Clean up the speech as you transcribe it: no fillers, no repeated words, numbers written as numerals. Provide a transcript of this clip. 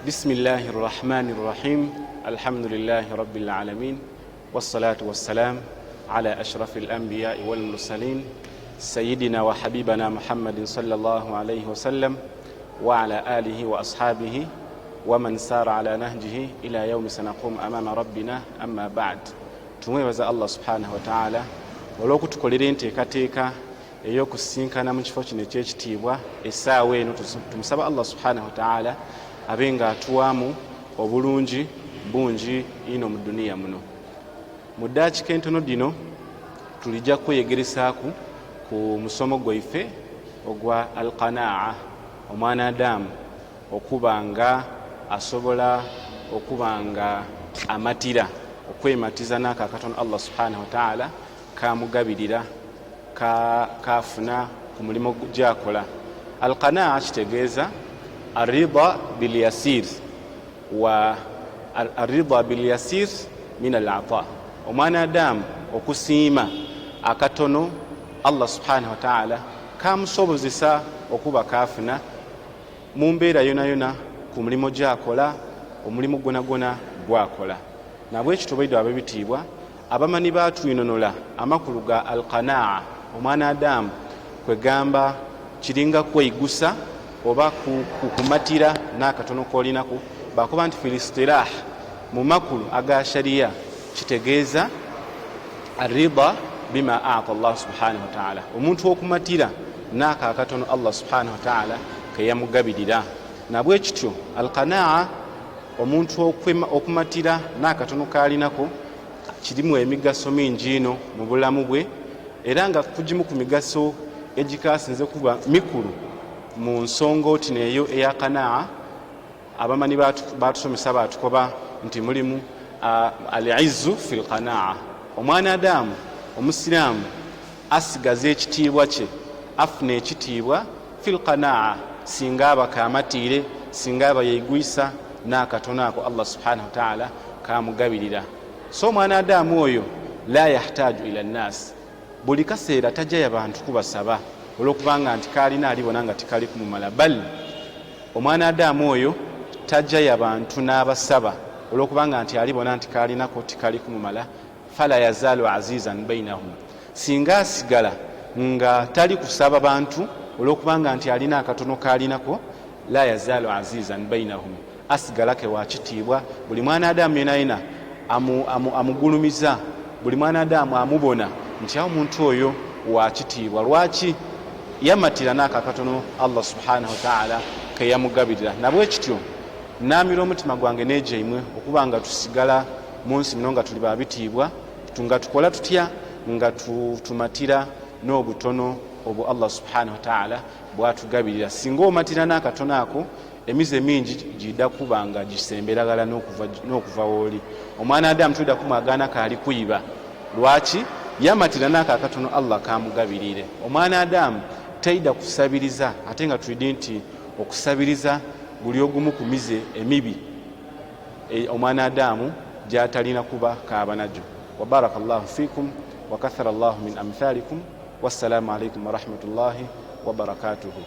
Bismillahi rrahmani rrahim. Alhamdulillahi rabbil alamin, wassalatu wassalam ala ashrafi alambiyai walmursalin, sayidina wa habibana Muhammadin sallallahu alaihi wasallam wa ala alihi wa ashabihi waman sara ala nahjihi ila yaumi sanaqum amama rabbina, amma bad. Tumwebaza Allah subhanahu wataala olw'okutukolera enteekateeka ey'okusisinkana mu kifo kino ekyekitiibwa essaawa eno. Tumusaba Allah subhanahu wataala abe nga atuwaamu obulungi bungi ino mu duniya muno. Mu ddaakika entono dino tulijja kweyegeresaaku ku musomo gwaife ogwa alqanaa, omwana adamu okuba nga asobola okuba nga amatira, okwematiza n'ako akatono Allah subhanahu wataala kamugabirira, kafuna ku mulimu gyakola. Alqanaa kitegeeza arida bilyasir wa arida bilyasir min alata, omwana adamu okusiima akatono Allah subhanahu wataala kamusobozesa okuba kafuna mu mbeera yonayona ku mulimu gyakola, omulimu gwonagwona gwakola. Nabwekityo baidwe abebitiibwa, abamanyi batwinonola amakulu ga alqanaa, omwana adamu kwegamba kiringa kweigusa oba kukumatira n'akatono kolinaku. Bakuba nti filistirah, mu makulu aga shariya, kitegeeza arida bima ata llah subhanahu wataala, omuntu okumatira n'ako akatono Allah subhanahu wataala keyamugabirira. Nabwekityo alqanaa, omuntu okumatira n'akatono kalinako, kirimu emigaso mingi ino mu bulamu bwe, era nga kugimu ku migaso egikasinze kuba mikulu mu nsonga oti neeyo eya kanaa, abamanyi batusomesa batukoba nti mulimu al izzu fi lqanaa. Omwana adamu omusiraamu asigaza ekitiibwa kye, afuna ekitiibwa fi lqanaa singa aba kamatiire, singa aba yeigwisa n'akatono ako Allah subhanahu wataala kamugabirira. So omwana adamu oyo la yahtaju ila nnas, buli kaseera tajjaya bantu kubasaba olwokubanga nti kalina alibona nga tikali kumumala. Bal omwana adamu oyo tajjaya bantu n'abasaba olwokubanga nti alibona nti kalinako tikali kumumala. Fala yazaalu azizan bainahum, singa asigala nga tali kusaba bantu olwokubanga nti alina akatono kalinako, la yazaalu azizan bainahum, asigala ke wakitiibwa. Buli mwana adamu yenayena amugulumiza, buli mwana adamu amubona nti awo omuntu oyo wakitiibwa. Lwaki? Yamatira naako akatono Allah subhanahu wataala keyamugabirira. Nabwekityo namira omutima gwange nejaimwe okuba nga tusigala mu nsi muno nga tuli babitiibwa, nga tukola tutya? Nga tumatira n'obutono obwo Allah subhanahu wataala bwatugabirira. Singa omatira n'akatono ako, emize mingi gida kuba nga gisemberagala n'okuva wooli. Omwana adamu tulida kumwagaana kaali kuyiba. Lwaki? Yamatira naako akatono Allah kamugabirire. Omwana adamu taida kusabiriza, ate nga tulidi nti okusabiriza guli ogumu ku mize emibi omwana adamu gyatalina kuba kaaba najo. Wabaraka llahu fikum wakathara llahu min amthalikum, wassalamu alaikum warahmatullahi wabarakatuhu.